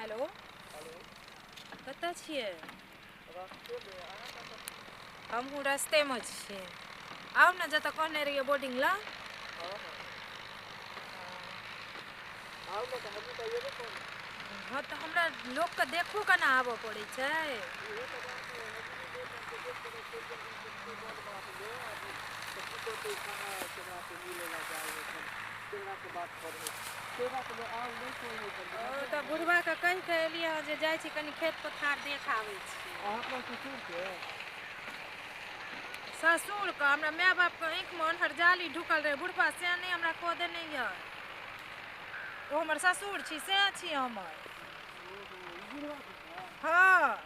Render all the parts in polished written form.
Hello, कतऽ छियै? हमहूँ रस्तेमे छियै। आउ ने जतऽ कहने रहियै बोर्डिंग लग। हँ तऽ हमरा लोकके देखो के ने आबऽ पड़ै छै। ओ तऽ बुढ़बाके कहि कऽ एलियै हँ जे जाइ छी कनि खेत पथार देख आबै छी। ससुरके हमरा माय बापके आँखिमे अन्हरजाली ढुकल रहै, बुढ़बा सएह नहि हमरा कऽ देने यऽ। ओ हमर ससुर छी, सएह छी हमर। हँ,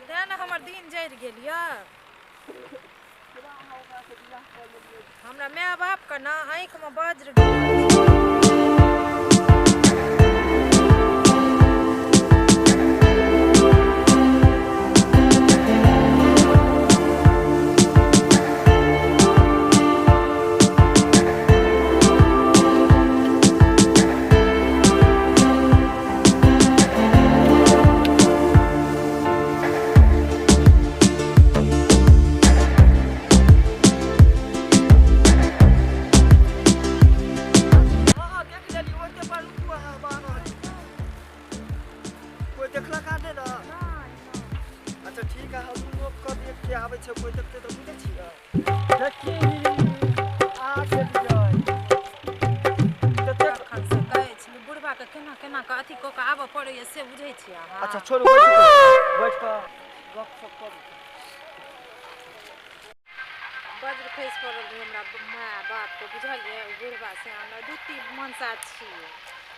तेँ ने हमर दिन जरि गेल यऽ। हमरा माय बापके ने आँखिमे वज्र गिरल छै। हाँ, देख लेली। ओते पर रुकू अहाँ, हम आ रहल छी। कोइ देखलक आ नहि ने? अच्छा ठीक है, हम लोग कऽ देख के आबै छै, कोइ देखते तऽ बुझै छियै। देखी, आ गेलियै। कतेक तखन से कहै छली बुढ़बाके केना केना कऽ अथी कऽ कऽ आबऽ पड़ैए से बुझै छियै अहाँ? अच्छा छोड़ू, बैठ कऽ बैठ कऽ गप सप करू। वज्र खसि पड़ल रहै हमरा माय बापके, बुझलियै? ओ बुढ़बा सियान दूती मनसा छियै।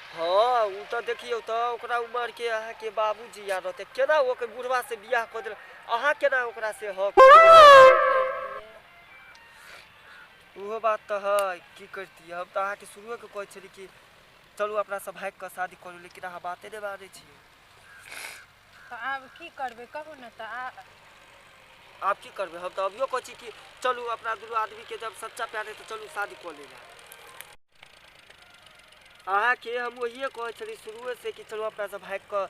हँ, ओ तऽ देखियौ तऽ ओकरा उमर के अहाँके बाबूजी आर रहतै, केना ओकर बुढ़वा से बियाह कऽ देलक? अहाँ केना ओकरा से हक? ओहो बात तऽ है, की करतियै? हम तऽ अहाँके शुरुएके कहै छली कि चलू अपना सब भागि कऽ शादी करू, लेकिन अहाँ बाते नहि मानै छियै। तऽ आब की करबै, कहू ने तऽ आ आब की करबै? हम तऽ अभियो कहै छी कि चलू, अपना दुनू आदमीके जब सच्चा प्यार है तऽ चलू शादी कऽ लेला। अहाँके हम वहिए कहै छली शुरुए से कि चलू अपना सब भागि कऽ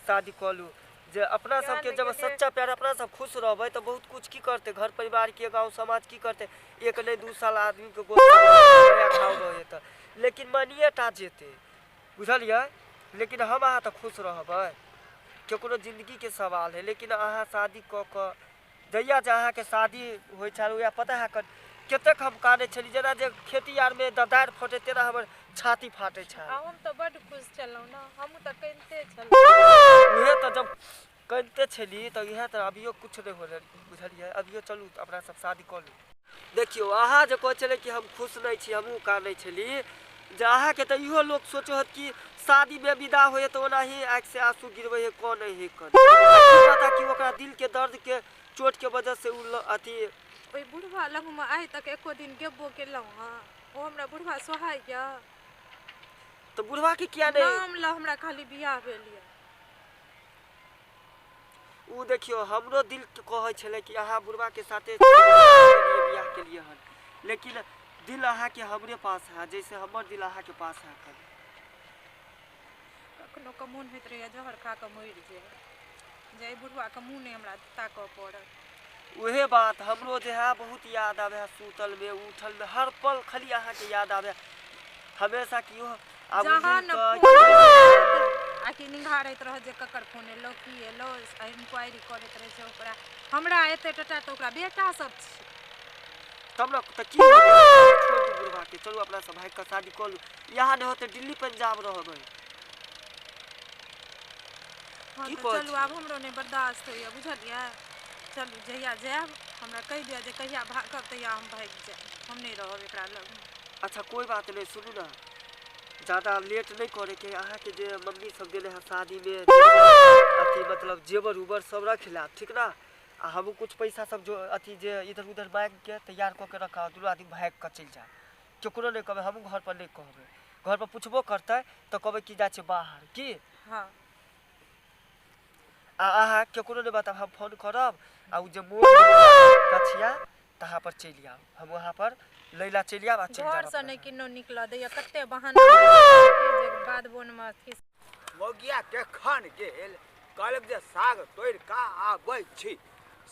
शादी कऽ लू, जे अपना किया सबके नहि जब गेलियै? सच्चा प्यार, अपना सब खुश रहबै तऽ बहुत कुछ की करतै घर परिवारके, गाँव समाज की करतै? एक नहि 2 साल आदमीके गोस्सा नया घाव रहै तऽ लेकिन मानिए टा जेतै, बुझलियै? लेकिन हम अहाँ तऽ खुश रहबै। केकरो जिन्दगीके सवाल है। लेकिन अहाँ शादी कऽ कऽ जहिया जे अहाँके शादी होइ छल, ओहिया पता है कतेक हम कानै छली? जेना जे खेती आरमे ददारि फटै तेना हमर छाती फाटै छल। आ हम तऽ बड्ड खुश छलहुँ ने, हमहूँ तऽ कनिते छलहुँ। उहे तऽ, जब कनिते छली तऽ इएह तऽ। अभियो किछु नहि होलै, बुझलियै? अभियो चलू तऽ अपना सब शादी कऽ लू। देखियौ, अहाँ जे कहै छलै कि हम खुश नहि छी, हमहूँ कानै छली जे अहाँके तऽ इहो लोक सोचो होत कि शादीमे विदा होइए तऽ ओनाही आँखिसँ आंसू गिरबै है, कनै है कन। की पता कि ओकरा दिलके दर्दके चोटके वजह से ओ अथी। ओहि बुढ़बा लगमे आइ तक एको दिन गेबो केलहुँ हँ? ओ हमरा बुढ़बा सोहाइए? तऽ बुढ़बाके किया नहि? नाम लए हमरा खाली बियाह भेल यऽ। ओ देखियौ, हमरो दिल कहै छलै कि अहाँ बुढ़बाके साथे बियाह केलियै हन, लेकिन दिल अहाँके हमरे पास है, जैसे हमर दिल अहाँके पास है एखन। कखनो कऽ मोन होइत रहैए जहर खा कऽ मरि जाय, जे एहि बुढ़बाके मुँह नहि हमरा ताकऽ पड़त। उहे बात हमरो जे है, बहुत याद आबै है। सुतल में, उठल में, हर पल खाली अहाँके याद आबै है हमेशा कि आब जहाँ ने मिलतै। फोन आयत आ कि निंघारैत रहत जे ककर फोन एलो, की एलो, इंक्वायरी करैत रहै छै ओकरा। हमरा एते टटा तऽ ओकरा बेटा सब छै। तब ने तऽ की होतै? छोड़ दू बुढ़बाके, चलू अपना सब भागि कऽ शादी कऽ लू। यहाँ नहि होतै, दिल्ली पंजाब रहबै। हँ की तऽ कहै चलू। छियै? आब हमरो नहि बर्दाश्त होइए, बुझलियै? चलू, जहिया जायब हमरा कहि दिअ जे कहिया भागब, तहिया हम भागि जायब। हम नहि रहब एकरा लगमे। अच्छा, कोइ बात नहि। सुनू ने, ज्यादा लेट नहि करैके। अहाँके जे मम्मी सब देले है शादीमे अथी, मतलब जेवर उवर सब रख लायब, ठीक ना? आ हमहूँ कुछ पैसा सब जो अथी जे इधर उधर माँगिके तैयार कऽ के रखब। दुनू आदमी भागि कऽ चलि जायब। केकरो नहि कहबै, हमहूँ घर पर नहि कहबै। घर पर पुछबो करतै तऽ कहबै कि जाइ छै बाहर की। हँ। आ अहाँ केकरो नहि बताब। हम फोन करब आ ओ जे मोड़ गछिया तहाँ पर चलि आउ, हम वहाँ पर लैला चलि आयब आ चलि जायब घरसँ अपना नहि सब। किन्नौ निकलऽ दैए, कते बहाना मारि जे बाध बोनमे अथी। मौगिया केखन गेल कहलक जे साग तोड़ि कऽ आबै छी।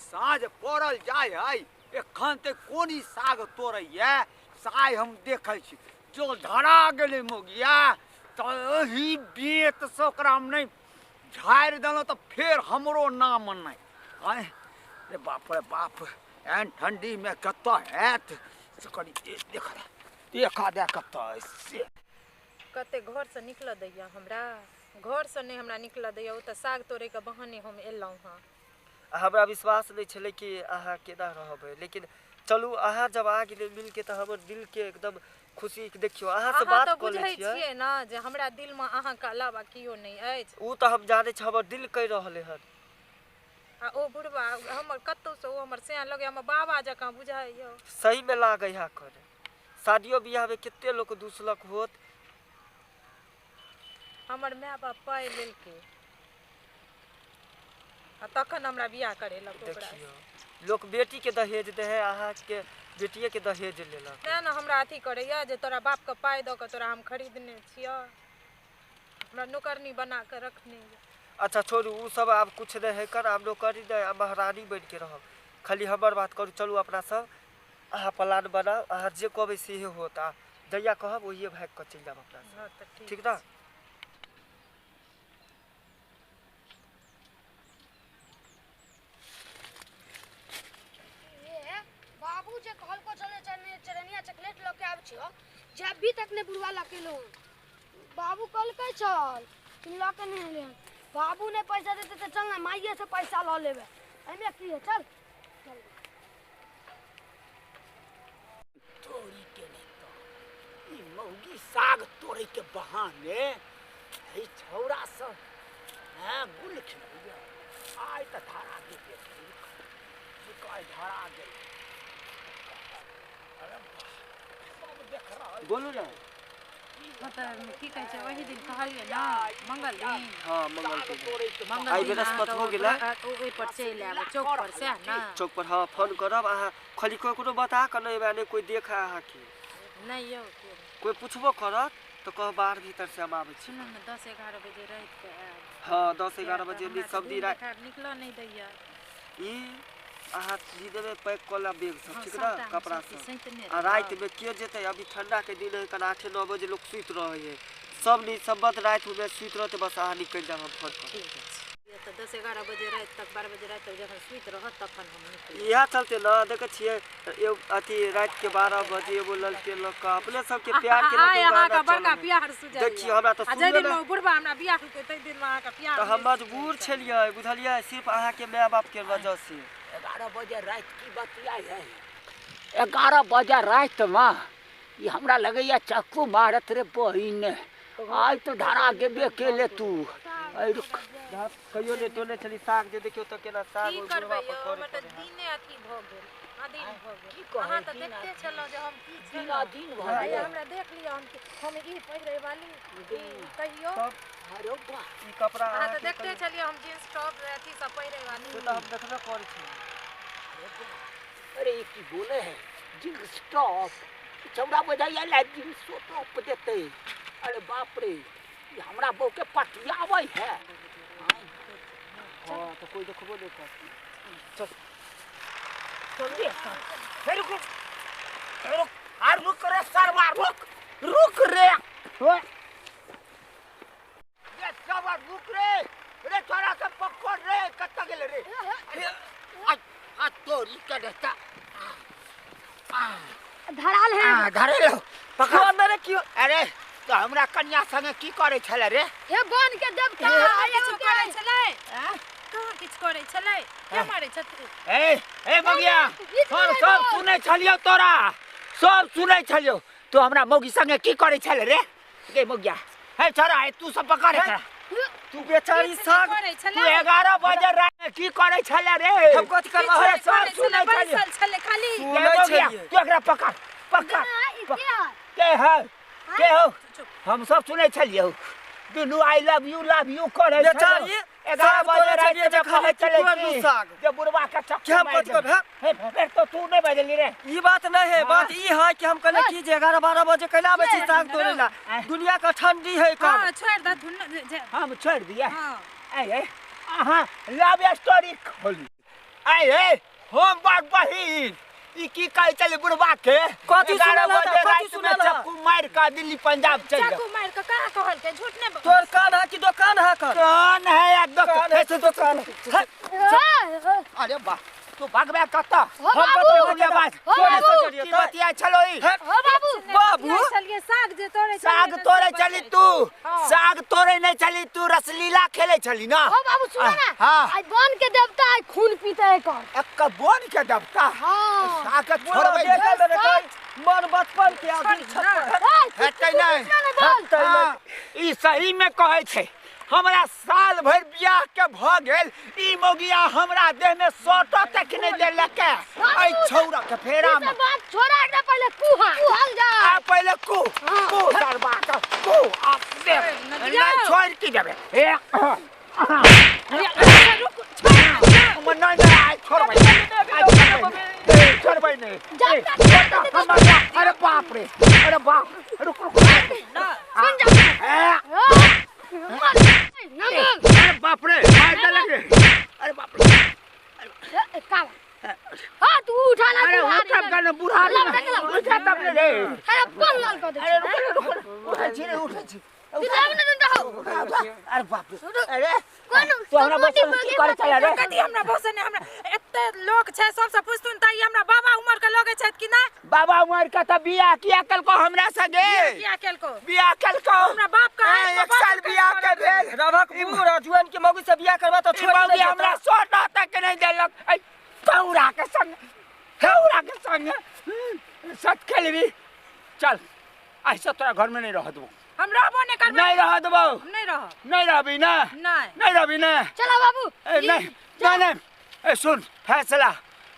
साँझ पड़ल जाइ है, एखन तऽ कोन ई साग तोड़ैया साय हम देखै छी। जो धरा गेलै मौगिया तऽ एहि बेतसँ ओकरा हम नहि झाड़ि देलहुँ तऽ फेर हमरो नाम नहि। आँय रे बाप रे बाप, एहन ठण्डीमे कतऽ हैत से कनि देखा देखा दे कतऽ से। कते घरसँ निकलऽ दैया हमरा, घरसँ नहि हमरा निकलऽ दैया। ओ तऽ साग तोड़ैके बहाने हम एलहुँ हँ। हमरा विश्वास नहि छलै कि अहाँ केना रहबै, लेकिन चलू अहाँ जब आ गेलियै मिलके तऽ हमर दिलके एकदम खुशी। देखियौ अहाँसँ अहाँ बात तऽ कऽ लै बुझै छियै। छियै ने जे हमरा दिलमे अहाँके अलावा केओ नहि अछि। ओ तऽ हम जानै छी, हमर दिल कहि रहलै हन। आ ओ बुढ़बा हमर कतहुसँ ओ हमर सैं लगैया, हमर बाबा जकाँ बुझाइया। सहीमे लागै है करे शादियो बियाहमे कते लोक दुसलक होत। हमर माय बाप पाइ लेलकै आ तखन हमरा बियाह करेलक ओकरा। देखियौ लोक बेटीके दहेज दै है, अहाँके बेटिएके दहेज लेलक। तेँ ने हमरा अथी करैया जे तोरा बापके पाइ दऽ कऽ तोरा हम खरीदने छियऽ, हमरा नौकरनी बना कऽ रखने यऽ। अच्छा छोड़ू ओ सब, आब कुछ नहि है कर, आब नौकरी नहि, आब महारानी बनिके रहब। खाली हमर बात करू। चलू अपना सब अहाँ प्लान बनाउ, अहाँ जे कहबै सेहे होत, आ जहिया कहब ओहिए भागि कऽ चलि जायब अपना सब। हँ तऽ ठीक ठीक ने? छै। ए बाबू जे कहलको चले चने चरनिया चॉकलेट लऽ के आबै छियौ, जे अभी तक नहि बुढ़वा लऽ के एलौ। बाबू कहलकै चल, लऽ के नहि एलै हन। बाबू नहि पैसा देतै तऽ चल ने माइये से पैसा लऽ लेबै, एहिमे की है, चल चल। तोरी के नहि तऽ ई मौगी साग तोड़ैके बहाने ई छौड़ा सब हँ गुल खेलैया। आइ तऽ धरा गेल, आइ धरा गेल। अरे वाह, सब देख रहल। बोलू ने। तऽ की कहै छै, ओहि दिन कहलियै ने मंगल दिन। हँ मंगल के दिन। मंगल आइ दिन बृहस्पति अहाँके हो गेलै। ओहि पर चलि आयब चौक पर, सएह ने? चौक पर हँ फोन करब। अहाँ खाली ककरो बता कऽ नहि अयबै, नहि कोइ देखै अहाँके। नहि यौ केओ कोइ पुछबो करत तऽ कहब बाहर भीतरसँ हम आबै छी। सुनू ने, 10-11 बजे रातिके आयब। हँ 10 किया 11 तऽ बजे हमरा तऽ सब दिन दिन राति देखार निकलऽ नहि दैया। ई अहाँ दिनेमे पैक कऽ लेब बैग सब, हँ ठीक ने? सभटा हम कपड़ा सभचीज सब। सैंतने आ रहब। रातिमे के जेतै? अभी ठंडाके दिन है, कन 8-9 बजे लोक सुति रहै है, सब निसब्बत रातिमे सुति रहतै। बस अहाँ निकलि जायब, हम फोन करब। ठीक छै, तऽ 10-11 बजे राति तक, 12 बजे राति तक जखन सुति रहत तखन हम निकलब। इएह चलते ने देखै छियै एगो अथी रातिके 12 बजे एगो लड़के लऽ कऽ अपने सबके प्यारके लऽ आइ कऽ अहाँके गाना बड़का चलै है। प्यार सुझाइया। देखियौ हमरा तऽ आ जाहि सुनले दिनमे ने ओ बुढ़बा हमरा बियाह केलकै ताहि दिनमे अहाँके प्यार तऽ हम नहि सुझै मजबूर छल। छलियै, बुझलियै? सिर्फ अहाँके माय बापके वजहसँ। 11 बजे राति की बतियाइ है? 11 बजे रातिमे ई हमरा लगैया चक्कू मारत रे बहिन। आइ तऽ धरा गेबे केले तू। ऐ रुक, कहियो नहि तोड़ने छली साग, जे देखियौ तऽ केना साग की ओहि करबै बुढ़बा पर यौ, करे हमर तऽ पड़ै है। दिने अथी भऽ गेल, अधीन भऽ की गेल। कहै अहाँ तऽ दिन देखते छलहुँ जे हम की दिन छलहुँ। अधीन भऽ आइ गेल। हमरा देख लिअ, हम ई पहिरै वाली ई कहियौ। तब अरे वाह, ई कपड़ा अहाँ तऽ अहाँके देखते कहियो छलियै हम जींस टॉप अथी सब पहिरै वाली। से तऽ हम देखबे करै छी। अरे वाह, अरे ई की बोले है जींस टॉप? चौड़ा बजाइया ला जींसो टॉप देतै। अरे बाप रे, ई हमरा बहू के पटियाबै है। हँ तऽ कोइ देखबो नहि करतै। चल हे रुक रुक, आ रुक रे सरवा, रुक रुक रे। हे रे सरवा रुक रे, रे छोरा के पकड़ रे, कतऽ गेलै रे? आ आ तोरी के देता। धराल है। आ धरे लो, पकड़। क्यों अंदर क्यों? अरे तो हमरा कन्या संगे की करै छलै रे? हे बन के देवता कहाँ किछु करै छलै? आँ? कहाँ किछु करै छलै? के मारै छथिन? ए ए मगिया, गीत हम गाबै सब दो। सुनै छलियौ, तोरा सब सुनै छलियौ। तू हमरा मौगी संगे की करै छलै रे? गे मौगिया, हे छोरा, हे तू सब पकड़ एकरा। तू बेचारी किछु नहि साग करै तू छलै। 11 बजे राति में की करै छलै रे? हम कथी किछु करबै? अरे नहि सब करै छलै, सुनै छलियौ। बैसल छलै खाली। गे सुनै मौगिया, छलियै। तू एकरा पकड़ पकड़। ई के है? के है के हो? चुप। हम सब सुनै छलियौ, दुनू I love you love you करै छलौ। बेचारी 11 बजे राति में कहै छलै कि साग जे बुढ़वा के चक्कू कि हम मारि कथी कहब, देबै। हे फेर तो तू नहीं बजली रे। ई बात नहीं है, बात ई है कि हम कहले कि जे 11-12 बजे कैला आबै छी साग तोड़ै ला, दुनिया का ठंडी है कम। हां छोड़ दे धुन हम छोड़ दिया। हां ए अहाँ लव स्टोरी खोली। ए हम बड़ बहिन ई की कहै छलै बुढ़वा के कथी 11 सुनल हऽ? बजे कथी राति में सुनल हऽ? चक्कू मारि कऽ दिल्ली पंजाब चलि जाउ। चाकू मार के का कहल के झूठ ने तोर कान है कि दुकान है कर? कान है या कान है से दुकान है। अरे वाह तू भगबे कतऽ? हो हम बाबू बतबै के बात हो तोरे बाबू से की जरिए बतिया छलो ई? हो बाबू बाबू चलिए साग जे तोड़े साग तोड़े चली तू, हाँ। साग तोड़े नहीं चली तू, रसलीला खेले चली ना। हो बाबू सुनो ना, हाँ। आई बन के देवता आई खून पीते है कर। एक बोन के देवता। हाँ। साग के छोड़बै देखल देने कहीं, मन बचपन के आदमी छप्पर। हेतै नहि। बोल हाँ, ई सही में कहै छै हमरा साल भरि बियाह के भऽ गेल ई मौगिया हमरा देह में सोटो तक नहीं देलक ऐ छौरा के फेरा ई में। सब बात छोड़ा एकरा पहले कुहा कुहल जा। आ पहले कु कु सरबा के कु आ देख नहीं छोड़ की देबे। ए रुक छोड़ हमर नहीं नहीं आइ छोड़बै छोड़बै नहीं। अरे बाप रे, अरे बाप रुक रुक ना सुन जा। ना बोल। अरे बाप रे मार देलक रे। अरे बाप रे का हां तू उठा ला। अरे उठा गन बुढ़ा उठा तब रे। अरे पन लाल कर दे। अरे रुक रुक उठै छी रे उठै छी। तू जाब ना दंदा हो। अरे बाप रे अरे कोन तू हमरा बचल की करे चला रे? कथी हमरा बस ने हमरा एते लोक छै सबसे पुछतुन त ई हमरा बाबा उमर के लगे छै कि ना? बाबा उमर के त बियाह किया कलको हमरा संगे? बियाह केलको बियाह केलको हमरा बाप के एक साल बियाह के भेल। रभक बूढ़ जुआन के मौगी से बियाह करबा त ई छोड़ मौगी दे। हमरा सोटा तक नहीं देलक। ऐ कौरा के संग कौरा के संग सत खेलबी। चल ऐसा तोरा घर में नहीं रह देबो। हम रहबो नहीं करबै। नहीं रह देबो। हम नहीं रहब। नहीं रहबी ना? नहीं। नहीं रहबी ना? चलो बाबू। ए नहीं नहीं नहीं ए सुन फैसला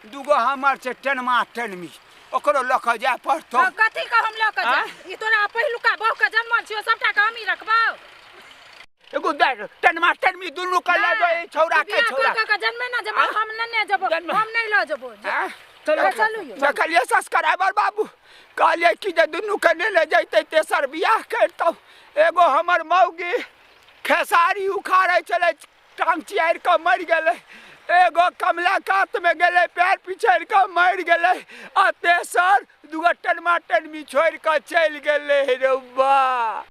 दूगो हमर छै टेनमा टेनमी ओकरो लऽ कऽ जाय पड़तौ। कथी के हम लऽ कऽ जाय? ई तोरा पहिलुका बहु के जन्मल छियौ सबटा के हमही रखबौ। एगो टेनमा टेनमी दुनू के लऽ जो छौरा के छौरा के जन्मे ना जब हम नन्ने जबो हम नहीं लऽ जबो। चलो चलू यौ। देखलियै सब्सक्राइबर बाबू कहलियै कि जे दुनू के नहि जैतै तेसर बियाह करितौ। एगो हमर मौगी खेसारी उखाड़ै छलै टांग चियारि कऽ मरि गेलै, एगो कमला कातमे गेलै पैर पिछड़ि कऽ मरि गेलै आ तेसर दूगो टेनमा टेनमी छोड़ि कऽ चलि गेलै रौबा।